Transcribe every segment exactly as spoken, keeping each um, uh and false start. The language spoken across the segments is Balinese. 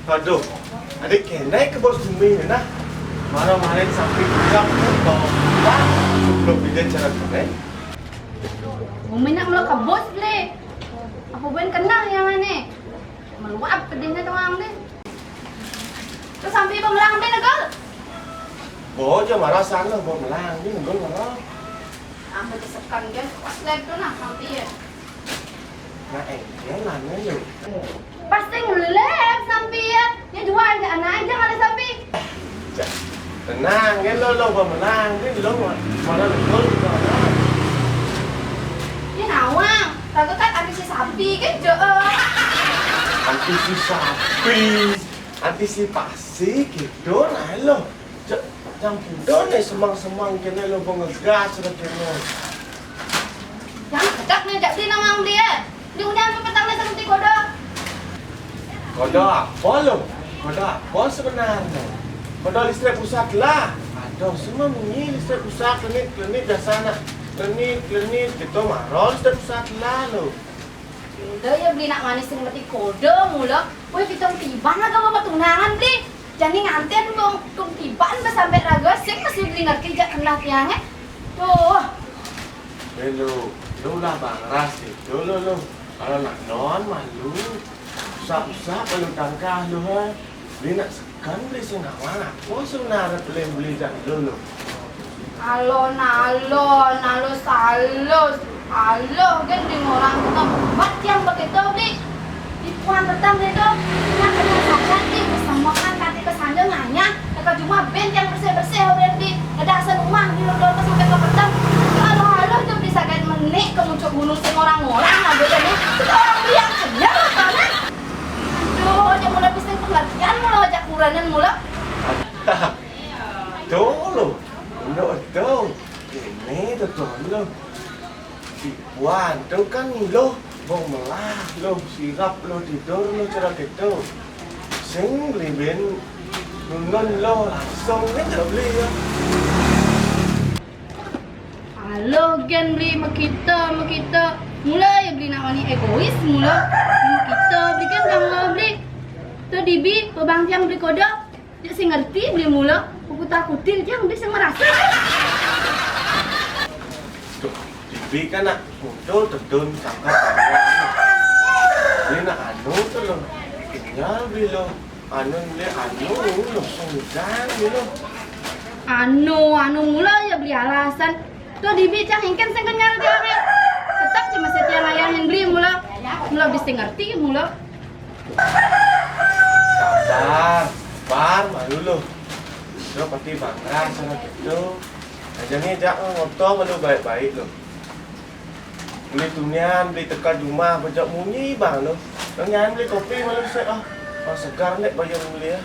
Aduh, adik kéné ké bos Bumi né nah. Mara-marain sampi budak to. Wah, goblok bidén cara kéné. Bumi nak mula kebos, Bli. Apa buin kenal yang ané? Meluap pedihnya tuang deh. Terus sampi pemelang deh, Negol. Bo aja mara sana, bo melang deh, Negol mara. Aku cesekan dia, pas lab tuh nah, sampi ya. Nah, eh, dia nanya lu. Pasti ngelab sampi ya. Ya dua aja, anak aja kalau sampi. Cak, tenang, kan lo, lo pemenang, kan lo ma-, mana betul kita menang. Ini nawang, kagak kan antisipasi kan, Cok? Antisipasi, antisipasi gitu, nah lo. Cak, yang bodoh nih, semang-semang kene lo, gua ngegas udah kene. Yang cak nih, cak di nawang dia. Di udah sampai petang nih, seperti kodok. Kodok apa lo? Kodok apa sebenarnya? Kodok listrik pusat lah. Aduh, semua bunyi listrik pusat, lenit, lenit, biasa nak. Lenit, lenit, gitu, marol listrik pusat lah lo. Udah ya, Bli, nak manis sing mati kodok mula. Woi, pitung tiban lah kamu tunangan, Bli. Jani nganten dong, tung tiban ba sampai raga, sing masih Bli ngerti jak kendah tiangnya. Tuh. Eh, lo, lo lah bangras gitu, lo, lo. Kalau nak non malu. Usah-usah kalau tangkah lo, ha. Beli nak sekan, beli sing awang, apa sebenarnya beli-beli jak lo, lo. Alon, alon, alus, alus. Aloh, gen di orang kena buat yang begitu, Bli. Di puan petang itu, nak kena saja, Bli. Bersama kan, kati kesana nganya. Dekat cuma ben yang bersih-bersih, orang di. Ada asal rumah, di rumah sampai ke petang. Aloh, aloh, tuh bisa kayak menik ke muncul gunung sing orang-orang, lah, bedanya. Kita orang beli yang kenyal, tanah. Aduh, dia mulai bisa pengertian mula, ajak kuranan mula. Tuh, lo. Lo, tuh. Ini tuh, tuh, lo. Iwan, tuh kan lo, bong melah, lo sirap, lo tidur, lo cara gitu. Sing beli ben, nunun lo langsung kan cara beli ya. Aloh, gen beli makita, makita. Mula ya beli nak wani egois, mula. Makita beli kan kang lo beli. Tuh dibi, pebang tiang beli kodok. Cek sing ngerti beli mula, aku takutin tiang beli sing merasa. Tuh, dibi kan nak muncul tedun sangka panjang. Beli nak anu tuh lo, tinggal beli lo. Anu beli anu, lo sungkan beli lo. Anu, anu mula ya beli alasan. Tuh dibi cang ingken sing kenyal dia, Mek. Tetap cuma setia ngayahin beli mula. Mula bisa ngerti mula. Sabar, sabar, malu lo. Lo pasti bangga sama gitu. Aja nih, jak ngoto malu baik-baik lo. Beli tunian, beli tekan rumah, bejak munyi bang lo. Lo nyan beli kopi malu sih ah. Oh, segar nek bayar beli ya.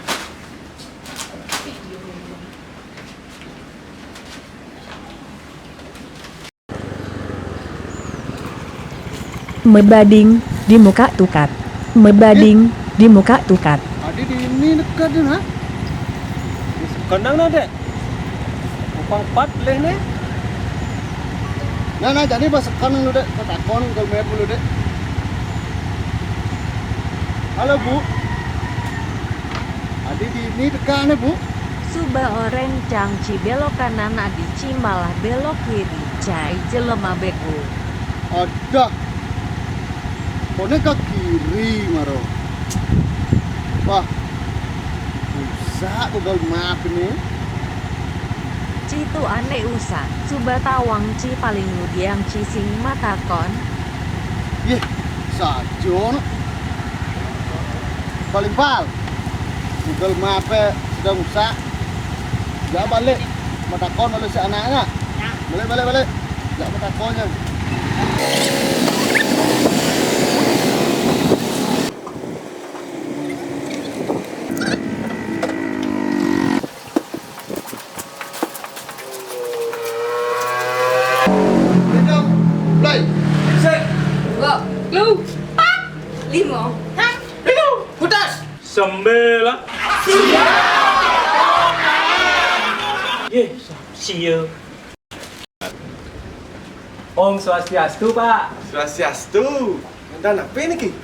Mebading di muka tukat. Mebading di muka tukat. Adi di ini dekat dia, ha? Di sekenang na, Dek. Upang pat leh ne. Nah, nah, jadi pas sekenang lu, Dek. Ketakon ke map lu, Dek. Halo, Bu. Adi di ini dekat ne, Bu. Suba orén cang ci belok kanan, adi ci malah belok kiri, cai jelema bego. Adah. Koné ka kiri maro. Wah. Usah Google Map ini. Ci tu ané usah, suba tawang ci paling ngudiang ci sing matakon. Yéh, saja no. Paling pal. Google Map sedang usah. Ya balik. Matakon malu si anaknya. Balik, balik, balik. Ya matakon ya. Play. Set. Dua. Lu. Empat. Lima. Hah? Lu. Putus. Sembilan. Ye, sia. Om Swastiastu, Pak. Swastiastu. Dan apa ini, Ki?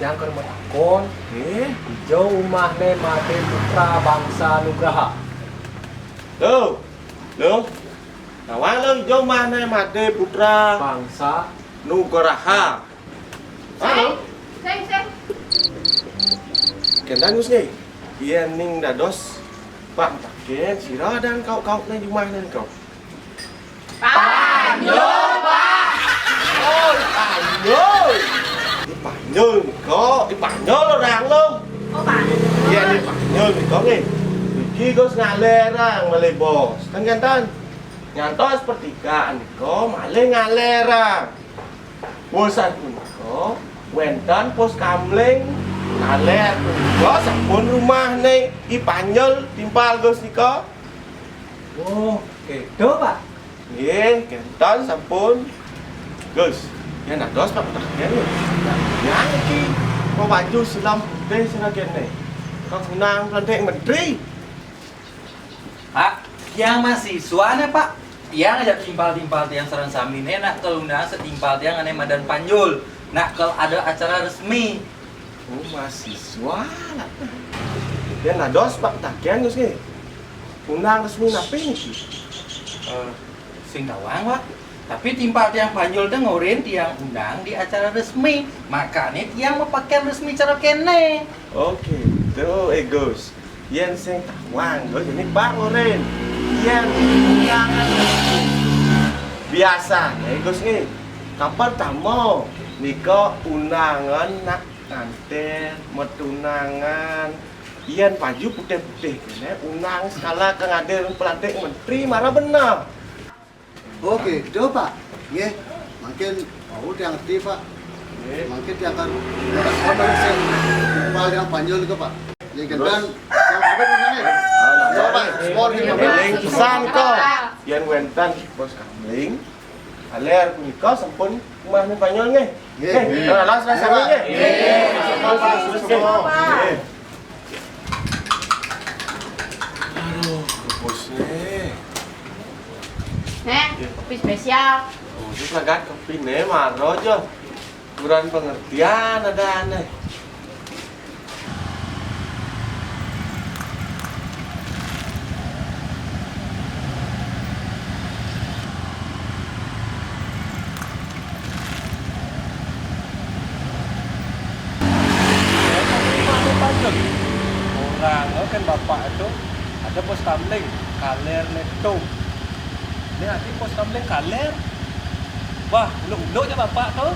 Tiang keur matakon, eh, ijo umahné Madé Putra bangsa Nugraha. Lo, lo, nawang lo ijo umahné Madé Putra bangsa Nugraha. Halo? Sing, sing. Kénten, Gus, nggih. Yén ning dados Pak Mutaken, sira dan kauk-kaukné jumah ning kau. Panjul, Pak. Oh, Panjul. Ini Panjul nika, ini Panjul orang lo. Oh, Panjul. Iya, ini Panjul nika nggih. Iki Gus ngalérang malih bos. Ten kénten. Ngantos pertigaan nika malih ngalérang. Bosan punika wénten pos kamling kalér punika sampun rumahné I Panjul timpal Gus nika. Oh, kéto, Pak. Nggih, kénten sampun. Gus, yén dados Pak Mutaken. Yang iki mau baju selam putih sira kéné. Kang Unang pelantik menteri. Pak, tiang mahasiswa né, Pak. Tiang ajak timpal-timpal tiang sareng saminé nak kel undangan satimpal tiang ané madan Panjul. Nak kel ada acara resmi. Oh, mahasiswa lah. Yén dados Pak Mutaken Gus nggih. Undang resmi napi niki? Eh, sing tawang, Pak. Tapi timpal tiang Panjul téh ngorin tiang undang di acara resmi. Makané tiang mapakaian resmi cara kéné. Oké, to, eh, Gus. Yén sing tawang, Gus, ini Pak ngorin. Yén undangan biasa, eh, Gus nggih. Kapertama nika undangan nak nganten, metunangan. Yén baju putih-putih kéné, undang sekala kang hadir pelantik menteri, mara bener. Oké, do, Pak. Nggih, mangkin wau tiang ngerti, Pak. Nggih. Mangkin tiang kan ono sing timpal tiang Panjul niku, Pak. Nggih, terus? Kénten, tiang pamit, Pak, nggih. Ah, iya, Pak. Suwun, nggih, Pak. Éling pisan kok. Yén wénten pos kamling, kalér punika sampun umahné Panjul nggih. Nggih. Nggih, terus sami nggih. Nggih. Terus, terus, terus, nggih. Nggih. Aduh, rebusné. Nih, kopi spesial. Oh, itu pegat kopi nih, maro aja. Kurang pengertian ada aneh. Orang kan bapak itu ada pos kamling, kalér neto. Ini ati pos kamling kalér. Wah, uluk-uluk aja bapak tuh.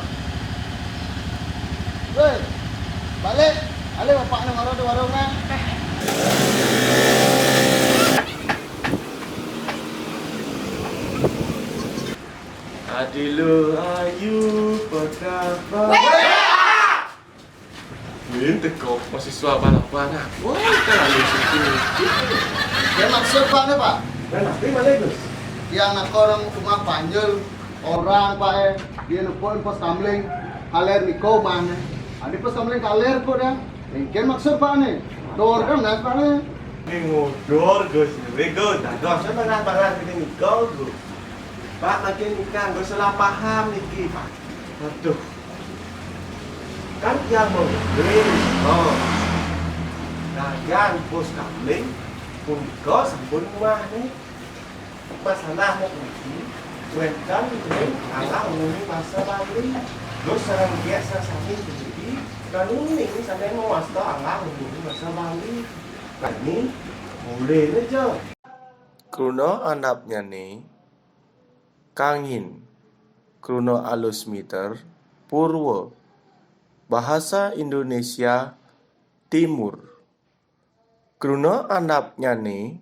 Woi, balik. Balik bapak nih, baru di warung nih. Adilu ayu pekapa. Wih, teko mahasiswa balapan. Wah, terlalu sih. Ya, maksud Pak nih, Pak. Nah, tapi mana itu? Yang nak orang rumah Panjul, orang Pak eh, dia nepuk pos kamling, kalér niko mana? Ada pos kamling kalér kok dah. Mungkin maksud Pak nih. Dor kan nas Pak nih. Ini ngodor Gus, ini Gus, dah Gus, saya pernah pernah ini niko Gus. Pak, makin ikan, gue salah paham niki, Pak. Aduh. Kan yang mau beli, oh. Dagang pos kamling, punika sampun mah nih. Masalah mau niki, wénten ring alah nguni bahasa Bali. Terus sareng dia sasami jadi, kan nguni sampai mau wasta alah nguni bahasa Bali. Kami boleh aja. Kruna andapnyané kangin, kruna alus miter purwa, bahasa Indonesia Timur. Kruna andapnyané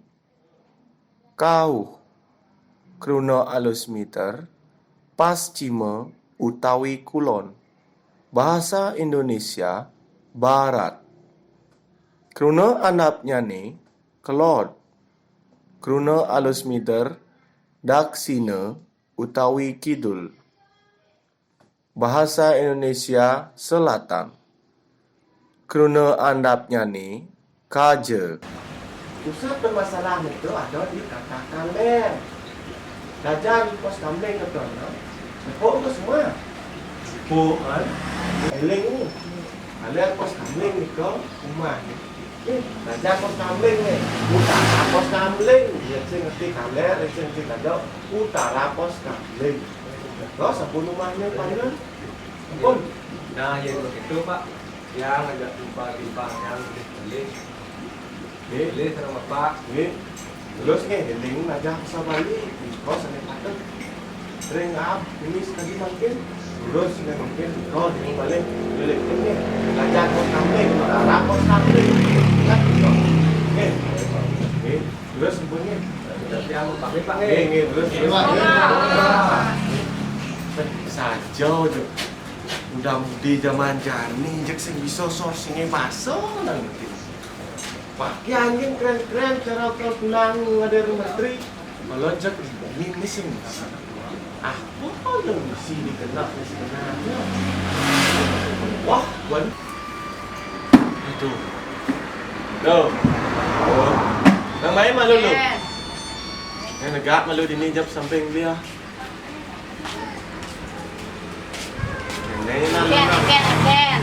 kauh, kruna alus miter pascima utawi kulon, bahasa Indonesia Barat. Kruna andapnyané kelod, kruna alus miter daksina utawi kidul, bahasa Indonesia Selatan. Kruna andapnyané kaja. Pusat permasalahan itu ada di kata kalér. Dajar pos kamling ketona, nepuk ke semua. Nepuk, kan? Éling. Kaler Pos Kamling nika umah. Eh, Raja Pos Kamling nih. Utara Pos Kamling. Yén sing ngerti kaler, yén sing ngerti kaja, Utara Pos Kamling. Terus sampun umahnya panjang. Ampun. Nah, yén begitu, Pak. Yang ngajak jumpa timpang yang beli. Nggih. Beli sareng Bapak. Nggih. Terus nggih, éling ngajak basa Bali. Nika sané patut. Ring ap, ini sekali mangkin. Terus nggih mangkin. Oh, ini balik. Beli nggih. Ngajak Pos Kamling, Utara Pos Kamling. Ingat, nggih. Nggih. Terus sampun nggih. Tapi aku pamit, Pak. Nggih, nggih, terus, terus. Saja, Cuk. Udah mudi zaman jani, jek sing bisa sorsingé basa nang ngerti. Pakai anjing keren-keren, cara kau pulang ada menteri. Malah jek ini sing bisa. Ah, apa yang mesti dikena, mesti kena. Wah, wan. Aduh. Loh. Oh. Nang main malu lu. Ken. Nang negak malu dini jep samping dia. Kéné nah lu. Ken, nah. Ken, Ken.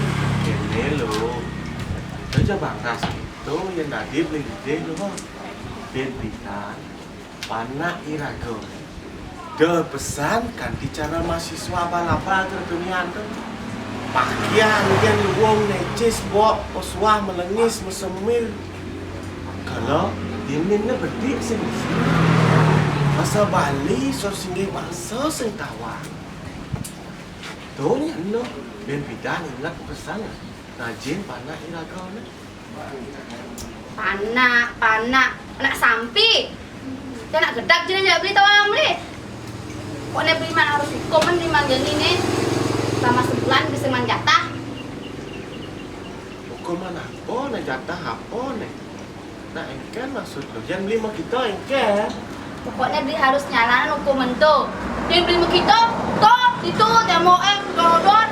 Kéné lu. Itu aja bakas itu yang tadi beli di lu, Bang. Bén pidan, panak iraga. Dol pesan kanthi cara mahasiswa abal-abal tur dunian to. Pakian kén luwung necis, bok, pesuah, melengis, mesemir. Kala diminne bedik sing isi. Basa Bali, sor singgih basa sing tawang. To nyén no, bén pidan inget pesan. Rajin panak iragane. Panak, panak. Anak sampi. Anak gedeg jenenge jak beli tawang beli. Pokoknya beli man harus hukuman di manggil ini. Selama sebulan bisa man jatah. Hukuman apa? Nah, jatah apa nih? Nah, engken maksud lu. Jangan beli sama kita, engken. Pokoknya beli harus nyalanan hukuman tuh. Dia beli sama kita, tuh, itu, demo, eh, kerodor.